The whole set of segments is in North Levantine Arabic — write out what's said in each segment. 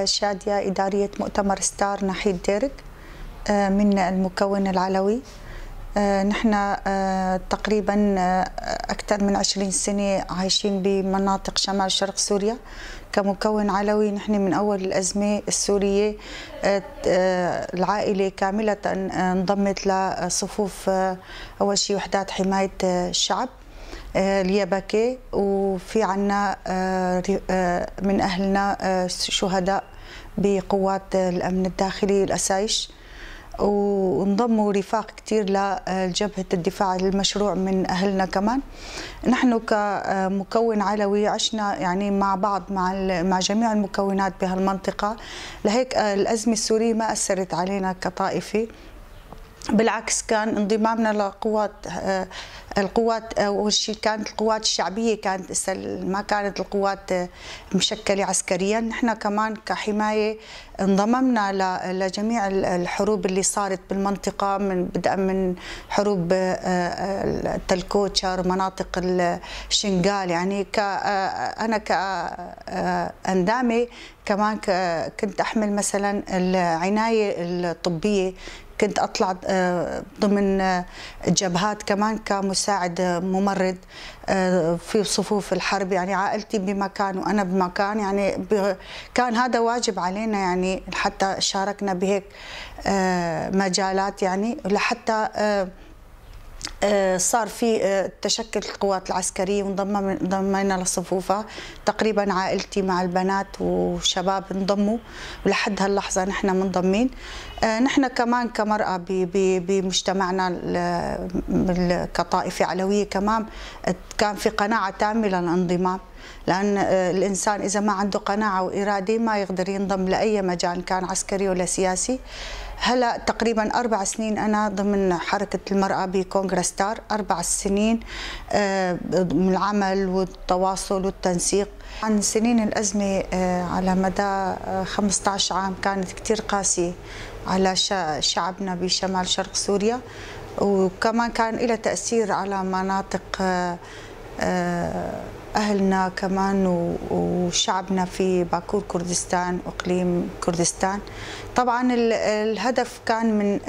شادية، إدارية مؤتمر ستار ناحية ديرك من المكون العلوي. نحن تقريبا أكثر من 20 سنة عايشين بمناطق شمال شرق سوريا كمكون علوي. نحن من أول الأزمة السورية العائلة كاملة انضمت لصفوف أول شيء وحدات حماية الشعب اليبكي، وفي عنا من أهلنا شهداء بقوات الأمن الداخلي الأسايش، وانضموا رفاق كثير لجبهة الدفاع المشروع من أهلنا كمان. نحن كمكون علوي عشنا يعني مع بعض مع جميع المكونات بهالمنطقة، لهيك الأزمة السورية ما أثرت علينا كطائفة، بالعكس كان انضمامنا لقوات القوات. أول شيء كانت القوات الشعبية، كانت ما كانت القوات مشكلة عسكريا. نحن كمان كحماية انضممنا لجميع الحروب اللي صارت بالمنطقة، من بدءا من حروب التلكوتشر، مناطق الشنغال. يعني أنا كأندامي كمان كنت أحمل مثلا العناية الطبية، كنت أطلع ضمن الجبهات كمان كمساعد ممرض في صفوف الحرب. يعني عائلتي بمكان وأنا بمكان، يعني كان هذا واجب علينا، يعني حتى شاركنا بهيك مجالات، يعني لحتى صار في تشكل القوات العسكرية وانضمينا لصفوفها. تقريبا عائلتي مع البنات وشباب انضموا، ولحد هاللحظة نحن منضمين. نحن كمان كمرأة بمجتمعنا كطائفة علوية كمان كان في قناعة تامة للانضمام، لأن الإنسان إذا ما عنده قناعة وإرادة ما يقدر ينضم لأي مجال كان عسكري ولا سياسي. هلا تقريبا 4 سنين أنا ضمن حركة المرأة بكونغرس ستار، 4 سنين من العمل والتواصل والتنسيق. عن سنين الأزمة على مدى 15 عام كانت كتير قاسية على شعبنا بشمال شرق سوريا، وكمان كان لها تأثير على مناطق أهلنا كمان وشعبنا في باكور كردستان وإقليم كردستان. طبعا الهدف كان من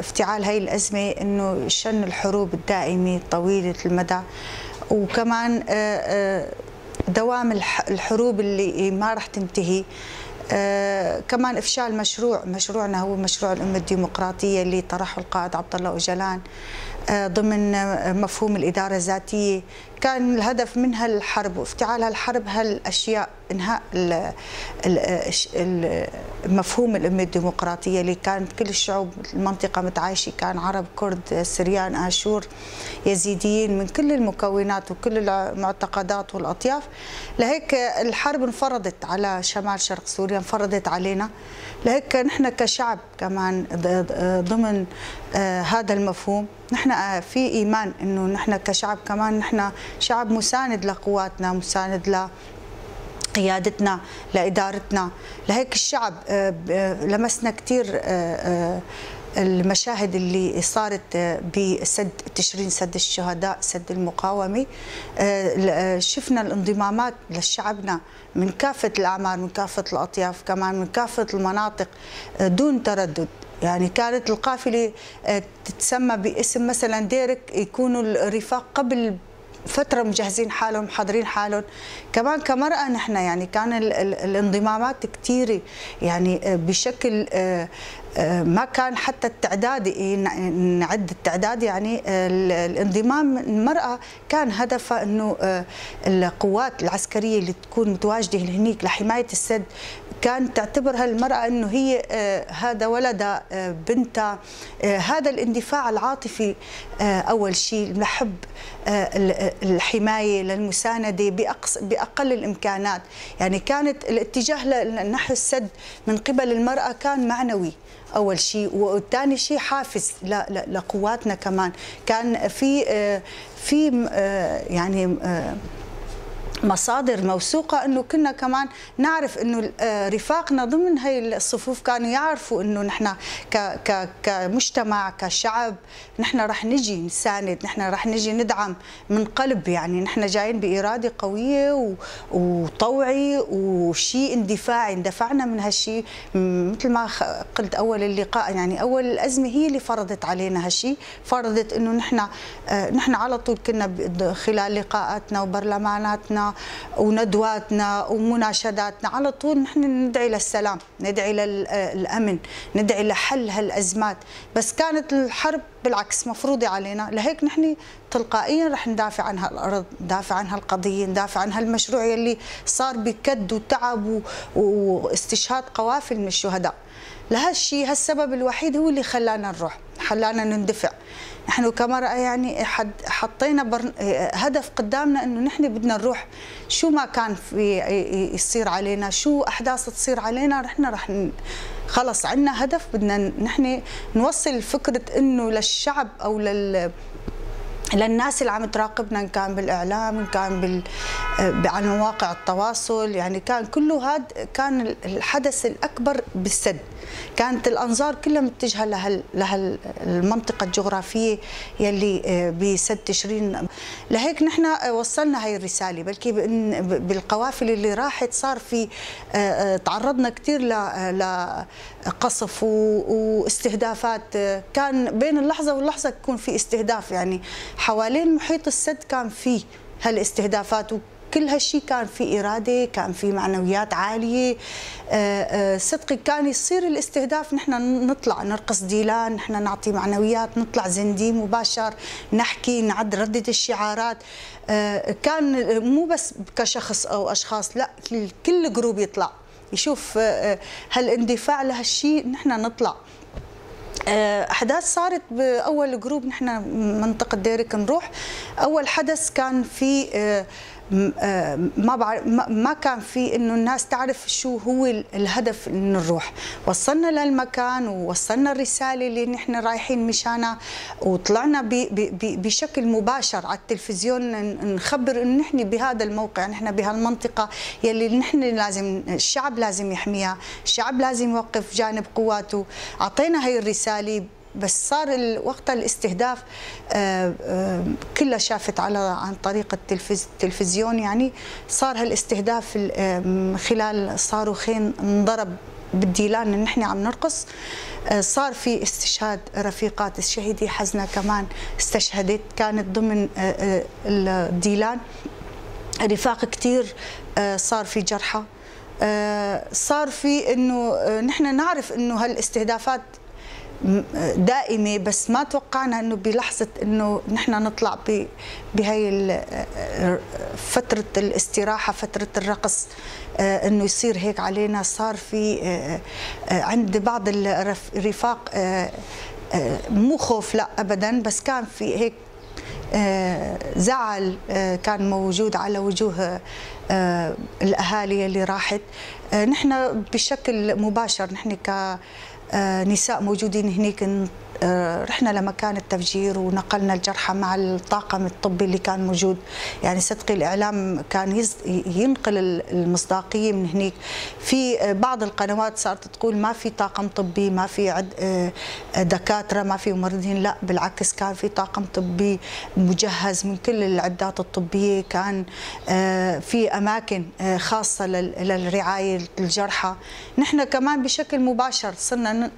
افتعال هاي الأزمة إنه شن الحروب الدائمة طويلة المدى، وكمان دوام الحروب اللي ما راح تنتهي، كمان إفشال مشروعنا هو مشروع الأمة الديمقراطية اللي طرحه القائد عبد الله أوجلان ضمن مفهوم الإدارة الذاتية. كان الهدف من هالحرب وافتعال هالحرب هالأشياء، إنهاء مفهوم الأمة الديمقراطية اللي كانت كل الشعوب المنطقة متعايشة، كان عرب، كرد، سريان، آشور، يزيديين، من كل المكونات وكل المعتقدات والأطياف. لهيك الحرب انفرضت على شمال شرق سوريا، انفرضت علينا. لهيك نحن كشعب كمان ضمن هذا المفهوم نحن في إيمان إنه نحن كشعب كمان نحن شعب مساند لقواتنا، مساند لقيادتنا، لإدارتنا. لهيك الشعب لمسنا كثير المشاهد اللي صارت بسد تشرين، سد الشهداء، سد المقاومة. شفنا الانضمامات لشعبنا من كافة الأعمار، من كافة الأطياف، كمان من كافة المناطق دون تردد. يعني كانت القافلة تتسمى باسم مثلا ديرك، يكونوا الرفاق قبل فترة مجهزين حالهم، محضرين حالهم. كمان كمرأة نحن يعني كان الانضمامات كثيرة، يعني بشكل ما كان حتى التعداد نعد التعداد. يعني الانضمام المرأة كان هدفها انه القوات العسكرية اللي تكون متواجدة هنيك لحماية السد، كان تعتبرها المرأة انه هي هذا ولدها، بنتها. هذا الاندفاع العاطفي اول شيء لحب الحماية، للمساندة بأقل الإمكانات. يعني كانت الاتجاه نحو السد من قبل المرأة كان معنوي أول شيء، والثاني شيء حافز لقواتنا كمان. كان في يعني مصادر موثوقة انه كنا كمان نعرف انه رفاقنا ضمن هي الصفوف كانوا يعرفوا انه نحن كمجتمع، كشعب، نحن رح نجي نساند، نحن رح نجي ندعم من قلب. يعني نحن جايين بإرادة قوية وطوعي وشيء اندفاعي، اندفعنا من هالشيء مثل ما قلت اول اللقاء. يعني اول الازمة هي اللي فرضت علينا هالشيء، فرضت انه نحن على طول كنا خلال لقاءاتنا وبرلماناتنا وندواتنا ومناشداتنا على طول نحن ندعي للسلام، ندعي للأمن، ندعي لحل هالأزمات، بس كانت الحرب بالعكس مفروضة علينا. لهيك نحن تلقائيا رح ندافع عن هالأرض، ندافع عن هالقضية، ندافع عن هالمشروع يلي صار بكد وتعب واستشهاد قوافل من الشهداء. لهالشيء، هالسبب الوحيد هو اللي خلانا نروح، خلانا نندفع. نحن كمرأة يعني حطينا هدف قدامنا انه نحن بدنا نروح، شو ما كان في يصير علينا، شو احداث تصير علينا، نحن رح خلص عندنا هدف، بدنا نحن نوصل فكرة انه للشعب او للناس اللي عم تراقبنا، ان كان بالاعلام، ان كان على مواقع التواصل. يعني كان كله هذا كان الحدث الاكبر بالسد، كانت الانظار كلها متجهة لهالمنطقه الجغرافية يلي بسد تشرين. لهيك نحن وصلنا هاي الرسالة، بلكي بالقوافل اللي راحت صار في تعرضنا كثير لقصف واستهدافات، كان بين اللحظة واللحظة يكون في استهداف، يعني حوالين محيط السد كان في هالاستهدافات، وكل هالشيء كان في إرادة، كان في معنويات عالية. صدقي كان يصير الاستهداف نحن نطلع نرقص ديلان، نحن نعطي معنويات، نطلع زندي مباشر، نحكي، نعد ردة الشعارات. كان مو بس كشخص أو أشخاص، لا، كل group يطلع يشوف هالاندفاع لهالشيء، نحن نطلع. أحداث صارت بأول group نحن منطقة ديرك نروح. أول حدث كان في ما كان في إنه الناس تعرف شو هو الهدف إنه نروح. وصلنا للمكان ووصلنا الرسالة اللي نحن رايحين مشانها، وطلعنا بشكل مباشر على التلفزيون نخبر إنه نحن بهذا الموقع، نحن بهالمنطقة يلي نحن لازم، الشعب لازم يحميها، الشعب لازم يوقف جانب قواته. أعطينا هاي الرسالة، بس صار وقت الاستهداف كلها شافت عن طريق التلفزيون. يعني صار هالاستهداف خلال صاروخين انضرب بالديلان نحن عم نرقص، صار في استشهاد رفيقات الشهيدة حزنة كمان استشهدت، كانت ضمن الديلان. رفاق كثير صار في جرحى، صار في انه نحن نعرف انه هالاستهدافات دائمة، بس ما توقعنا انه بلحظة انه نحن نطلع بهي فترة الاستراحة، فترة الرقص، انه يصير هيك علينا. صار في عند بعض الرفاق مو خوف، لا ابدا، بس كان في هيك زعل كان موجود على وجوه الاهالي اللي راحت. نحن بشكل مباشر، نحن كنساء موجودين هنيك، رحنا لمكان التفجير ونقلنا الجرحى مع الطاقم الطبي اللي كان موجود. يعني صدقي الإعلام كان ينقل المصداقية من هنيك. في بعض القنوات صارت تقول ما في طاقم طبي، ما في دكاترة، ما في ممرضين. لا بالعكس، كان في طاقم طبي مجهز من كل العدات الطبية، كان في أماكن خاصة للرعاية الجرحى. نحن كمان بشكل مباشر صرنا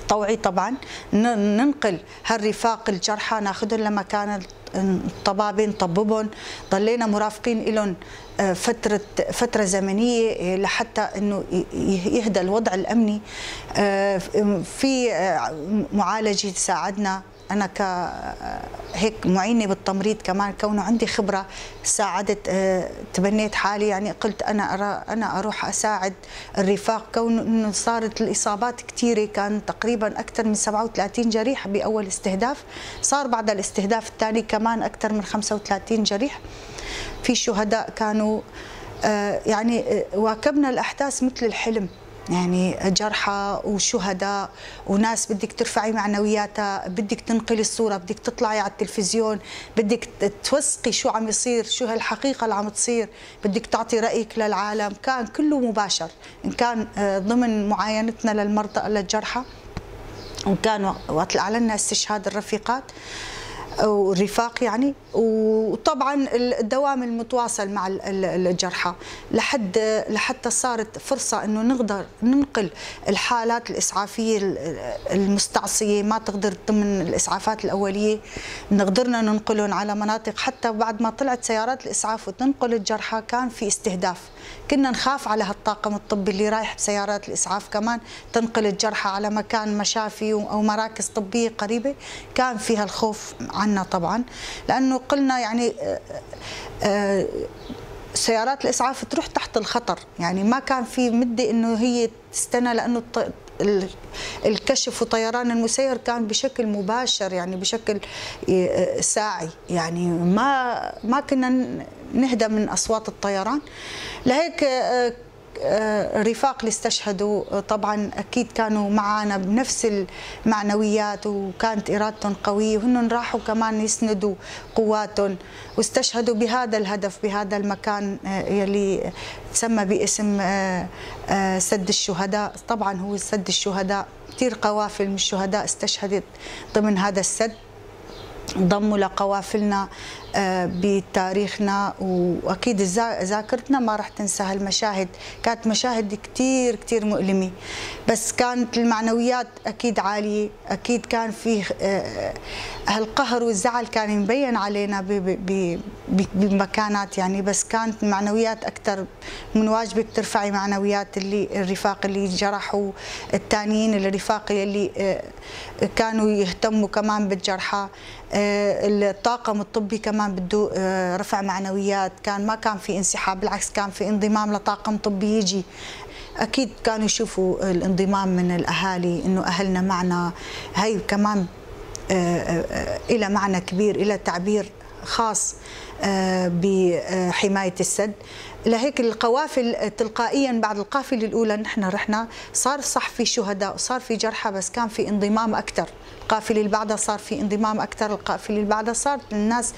طوعي طبعا ننقل هالرفاق الجرحى، ناخذهم لمكان الطبابين نطببهم، ضلينا مرافقين لهم فترة زمنية لحتى انه يهدى الوضع الامني. في معالجة تساعدنا، انا هيك معينة بالتمريض كمان، كونه عندي خبره ساعدت، تبنيت حالي، يعني قلت انا اروح اساعد الرفاق، كون انه صارت الاصابات كثيرة، كان تقريبا اكثر من 37 جريح باول استهداف، صار بعد الاستهداف الثاني كمان اكثر من 35 جريح، في شهداء كانوا. يعني واكبنا الاحداث مثل الحلم. يعني جرحى وشهداء وناس بدك ترفعي معنوياتها، بدك تنقلي الصورة، بدك تطلعي على التلفزيون، بدك توثقي شو عم يصير، شو هالحقيقة اللي عم تصير، بدك تعطي رأيك للعالم. كان كله مباشر، إن كان ضمن معاينتنا للمرضى للجرحى، وكان وقت أعلنا استشهاد الرفيقات والرفاق يعني، وطبعا الدوام المتواصل مع الجرحى لحتى صارت فرصة انه نقدر ننقل الحالات الاسعافيه المستعصيه ما تقدر ضمن الاسعافات الاولية، نقدرنا ننقلهم على مناطق. حتى بعد ما طلعت سيارات الاسعاف وتنقل الجرحى كان في استهداف، كنا نخاف على هالطاقم الطبي اللي رايح بسيارات الاسعاف كمان تنقل الجرحى على مكان مشافي او مراكز طبية قريبه، كان فيها الخوف عنا طبعا، لانه قلنا يعني سيارات الاسعاف تروح تحت الخطر، يعني ما كان في مده انه هي تستنى، لانه الكشف وطيران المسير كان بشكل مباشر، يعني بشكل ساعي، يعني ما كنا نهدى من اصوات الطيران. لهيك رفاق اللي استشهدوا طبعا اكيد كانوا معنا بنفس المعنويات، وكانت ارادتهم قوية، وهن راحوا كمان يسندوا قواتهم واستشهدوا بهذا الهدف بهذا المكان يلي تسمى باسم سد الشهداء. طبعا هو سد الشهداء، كثير قوافل من الشهداء استشهدت ضمن هذا السد، انضموا لقوافلنا بتاريخنا، واكيد ذاكرتنا ما راح تنسى هالمشاهد. كانت مشاهد كثير كثير مؤلمة، بس كانت المعنويات اكيد عالية، اكيد كان في هالقهر والزعل كان مبين علينا بمكانات يعني، بس كانت المعنويات اكثر. من واجبك ترفعي معنويات اللي الرفاق اللي جرحوا، الثانيين الرفاق اللي كانوا يهتموا كمان بالجرحى، الطاقم الطبي كمان بده رفع معنويات. كان ما كان في انسحاب، بالعكس كان في انضمام لطاقم طبي يجي. اكيد كانوا يشوفوا الانضمام من الاهالي، انه اهلنا معنا، هي كمان إلى معنى كبير، إلى تعبير خاص بحماية السد. لهيك القوافل تلقائيا بعد القافلة الأولى نحن رحنا، صار صح في شهداء وصار في جرحى، بس كان في انضمام أكثر. القافلة اللي بعدها صار في انضمام أكثر، القافلة اللي بعدها صارت الناس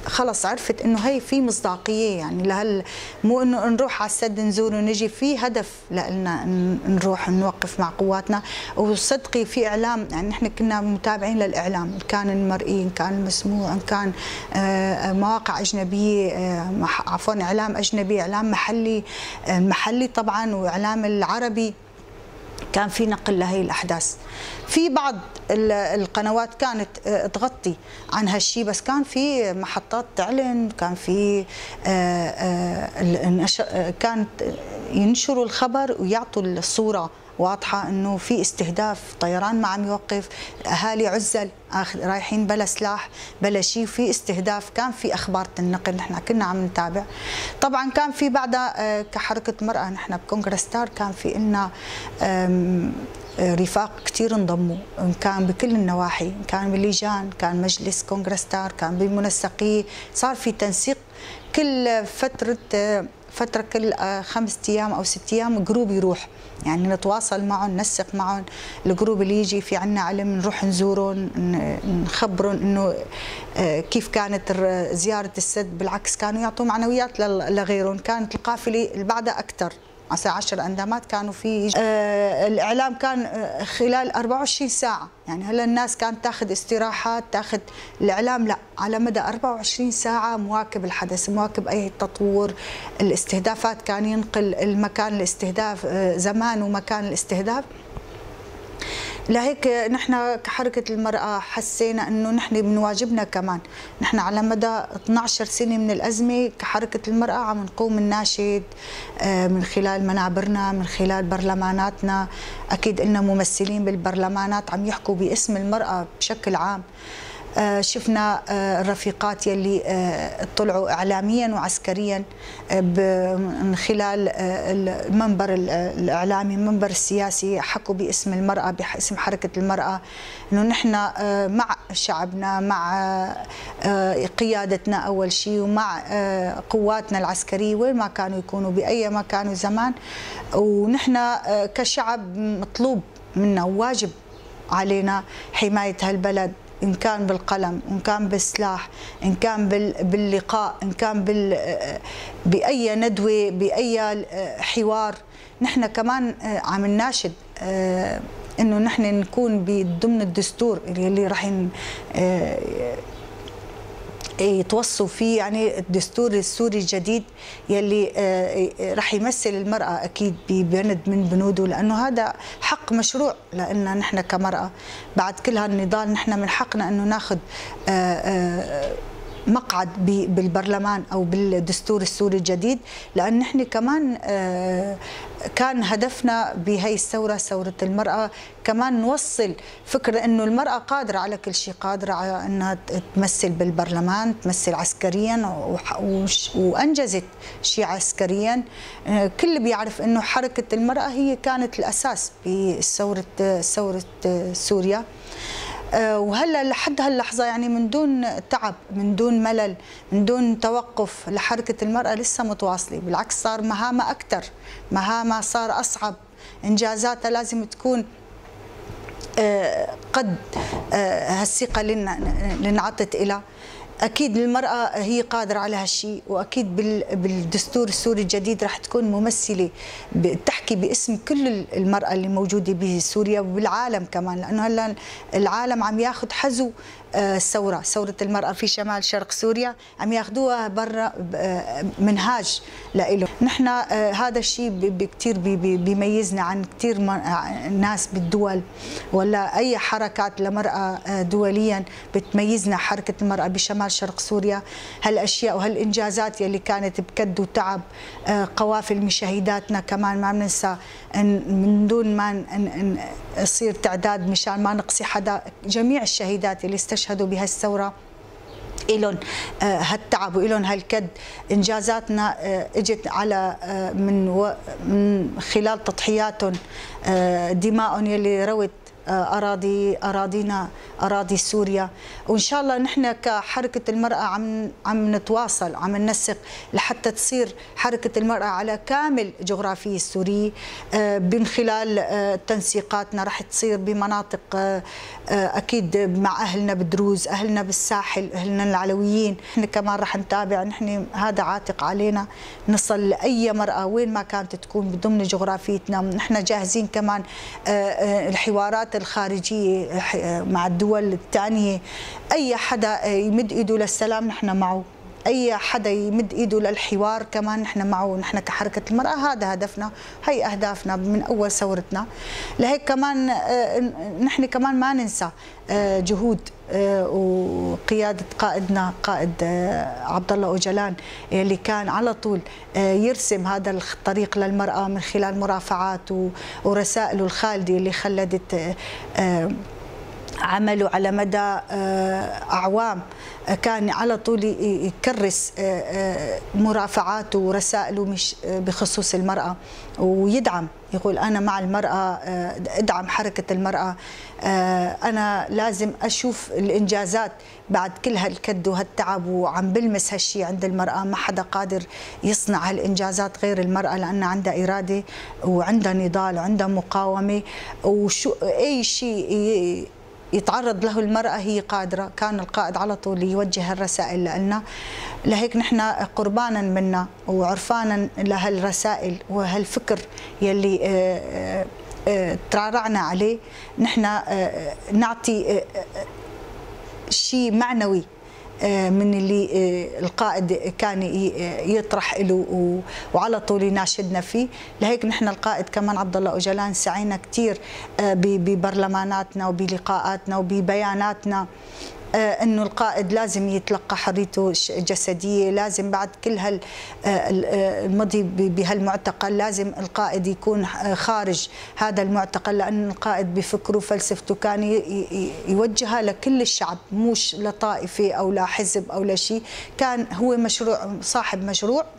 خلص عرفت انه هي في مصداقية، يعني لهل مو انه نروح على السد نزور ونجي، في هدف لنا نروح نوقف مع قواتنا. وصدقي في اعلام، يعني نحن كنا متابعين للاعلام، ان كان المرئي ان كان المسموع ان كان مواقع اجنبية، عفوا اعلام اجنبي، اعلام محلي، المحلي طبعا واعلام العربي، كان في نقل لهي الأحداث. في بعض القنوات كانت تغطي عن هالشيء، بس كان في محطات تعلن، كان في كانت ينشروا الخبر ويعطوا الصورة واضحة انه في استهداف، طيران ما عم يوقف، اهالي عزل رايحين بلا سلاح بلا شيء، في استهداف، كان في اخبار تنقل، نحن كنا عم نتابع. طبعا كان في بعدها كحركة مرأة نحن بكونغرس ستار كان في لنا رفاق كثير انضموا، ان كان بكل النواحي، ان كان باللجان، كان مجلس كونغرس ستار، كان بالمنسقيه، صار في تنسيق كل فترة كل 5 أيام أو 6 أيام group يروح، يعني نتواصل معهم، ننسق معهم، ال group اللي يجي في عنا علم نروح نزورهم، نخبرهم إنه كيف كانت زيارة السد. بالعكس كانوا يعطوا معنويات لغيرهم. كانت القافلة اللي بعدها أكثر، مثلا 10 أندامات كانوا في. الإعلام كان خلال 24 ساعة، يعني هلا الناس كانت تاخذ استراحات، تاخذ الإعلام لا، على مدى 24 ساعة مواكب الحدث، مواكب أي تطور. الاستهدافات كان ينقل المكان الاستهداف، زمان ومكان الاستهداف. لهيك نحن كحركة المرأة حسينا انه نحن من واجبنا كمان، نحن على مدى 12 سنة من الأزمة كحركة المرأة عم نقوم نناشد من خلال منابرنا، من خلال برلماناتنا، أكيد إلنا ممثلين بالبرلمانات عم يحكوا باسم المرأة بشكل عام. شفنا الرفيقات يلي طلعوا إعلاميا وعسكريا من خلال المنبر الإعلامي، المنبر السياسي، حكوا باسم المرأة، باسم حركة المرأة، إنه نحن مع شعبنا، مع قيادتنا أول شيء، ومع قواتنا العسكرية وين ما كانوا يكونوا بأي مكان وزمان. ونحن كشعب مطلوب منا وواجب علينا حماية هالبلد، إن كان بالقلم، إن كان بالسلاح، إن كان باللقاء، إن كان بأي ندوة، بأي حوار. نحن كمان عم نناشد إنه نحن نكون ضمن الدستور اللي راح يتوصوا فيه، يعني الدستور السوري الجديد يلي رح يمثل المرأة أكيد ببند من بنوده، لأنه هذا حق مشروع لأننا نحن كمرأة بعد كل هالنضال نحن من حقنا أنه ناخذ مقعد بالبرلمان أو بالدستور السوري الجديد، لأن نحن كمان كان هدفنا بهي الثورة، ثورة المرأة، كمان نوصل فكرة أنه المرأة قادرة على كل شيء، قادرة على أنها تمثل بالبرلمان، تمثل عسكريا، وأنجزت شيء عسكريا. كل بيعرف أنه حركة المرأة هي كانت الأساس بثورة ثورة سوريا. وهلا لحد هاللحظة يعني من دون تعب، من دون ملل، من دون توقف، لحركة المرأة لسه متواصلة، بالعكس صار مهامها أكثر، مهامها صار أصعب، إنجازاتها لازم تكون قد هالثقة اللي انعطت إلها. أكيد المرأة هي قادرة على هالشيء، وأكيد بالدستور السوري الجديد رح تكون ممثلة تحكي باسم كل المرأة اللي موجودة بسوريا وبالعالم كمان، لأنه هلا العالم عم ياخذ حذو الثورة، ثورة المرأة في شمال شرق سوريا عم ياخذوها برا منهاج لإله. نحن هذا الشيء كثير بيميزنا عن كثير ناس بالدول ولا أي حركات لمرأة دوليا، بتميزنا حركة المرأة بشمال شرق سوريا. هالأشياء وهالإنجازات يلي كانت بكد وتعب قوافل مشاهداتنا كمان ما بننسى، من دون ما يصير تعداد مشان ما نقصي حدا، جميع الشهيدات اللي استشهدوا بهالثورة إلهم هالتعب وإلهم هالكد. إنجازاتنا اجت على من خلال تضحياتهم، دمائهم يلي روت أراضينا، أراضي سوريا. وإن شاء الله نحن كحركة المرأة عم نتواصل، عم ننسق لحتى تصير حركة المرأة على كامل جغرافية السورية من خلال تنسيقاتنا. رح تصير بمناطق أكيد مع أهلنا بالدروز، أهلنا بالساحل، أهلنا العلويين. نحن كمان رح نتابع، نحن هذا عاتق علينا نصل لأي مرأة وين ما كانت تكون ضمن جغرافيتنا. نحن جاهزين كمان الحوارات الخارجية مع الدول الثانية، أي حدا يمد إيده للسلام نحن معه، أي حدا يمد إيده للحوار كمان نحن معه. نحن كحركة المرأة هذا هدفنا، هي أهدافنا من أول ثورتنا. لهيك كمان نحن كمان ما ننسى جهود وقيادة قائدنا، قائد عبد الله أوجلان، اللي كان على طول يرسم هذا الطريق للمرأة من خلال مرافعاته ورسائله الخالدة اللي خلدت عمله على مدى أعوام. كان على طول يكرس مرافعاته ورسائله مش بخصوص المرأة، ويدعم، يقول أنا مع المرأة، ادعم حركة المرأة، أنا لازم أشوف الإنجازات بعد كل هالكد وهالتعب، وعم بلمس هالشي عند المرأة. ما حدا قادر يصنع هالإنجازات غير المرأة، لأنها عندها إرادة وعندها نضال وعندها مقاومة، وشو أي شيء يتعرض له المرأة هي قادرة. كان القائد على طول يوجه الرسائل لنا، لهيك نحن قربانا منا وعرفانا لهالرسائل وهالفكر يلي ترعرعنا عليه. نحن نعطي شيء معنوي من اللي القائد كان يطرح له وعلى طول يناشدنا فيه. لهيك نحن القائد كمان عبد الله أوجلان سعينا كثير ببرلماناتنا وبلقاءاتنا وببياناتنا انه القائد لازم يتلقى حريته الجسدية، لازم بعد كل هال المضي بهالمعتقل لازم القائد يكون خارج هذا المعتقل، لأن القائد بفكره وفلسفته كان يوجهها لكل الشعب، مش لطائفة او لحزب او لشيء. كان هو مشروع، صاحب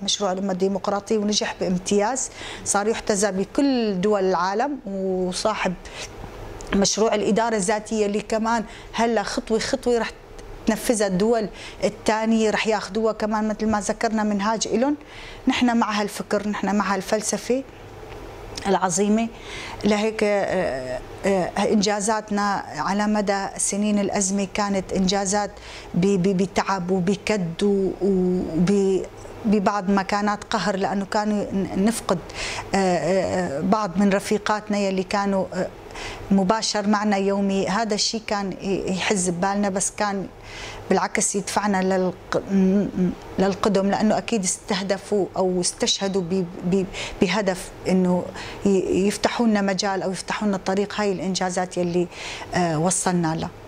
مشروع الامة الديمقراطية، ونجح بامتياز، صار يحتذى بكل دول العالم، وصاحب مشروع الإدارة الذاتية اللي كمان هلا خطوة خطوة رح تنفذها الدول الثانية، رح ياخذوها كمان مثل ما ذكرنا منهاج إلهم. نحن مع هالفكر، نحن مع هالفلسفة العظيمة. لهيك إنجازاتنا على مدى سنين الأزمة كانت إنجازات بتعب وبكد وب ببعض مكانات قهر، لأنه كانوا نفقد بعض من رفيقاتنا يلي كانوا مباشر معنا يومي. هذا الشيء كان يحز ببالنا، بس كان بالعكس يدفعنا للقدم، لأنه أكيد استهدفوا أو استشهدوا بهدف أنه يفتحوا لنا مجال أو يفتحوا لنا الطريق. هاي الإنجازات يلي وصلنا لها.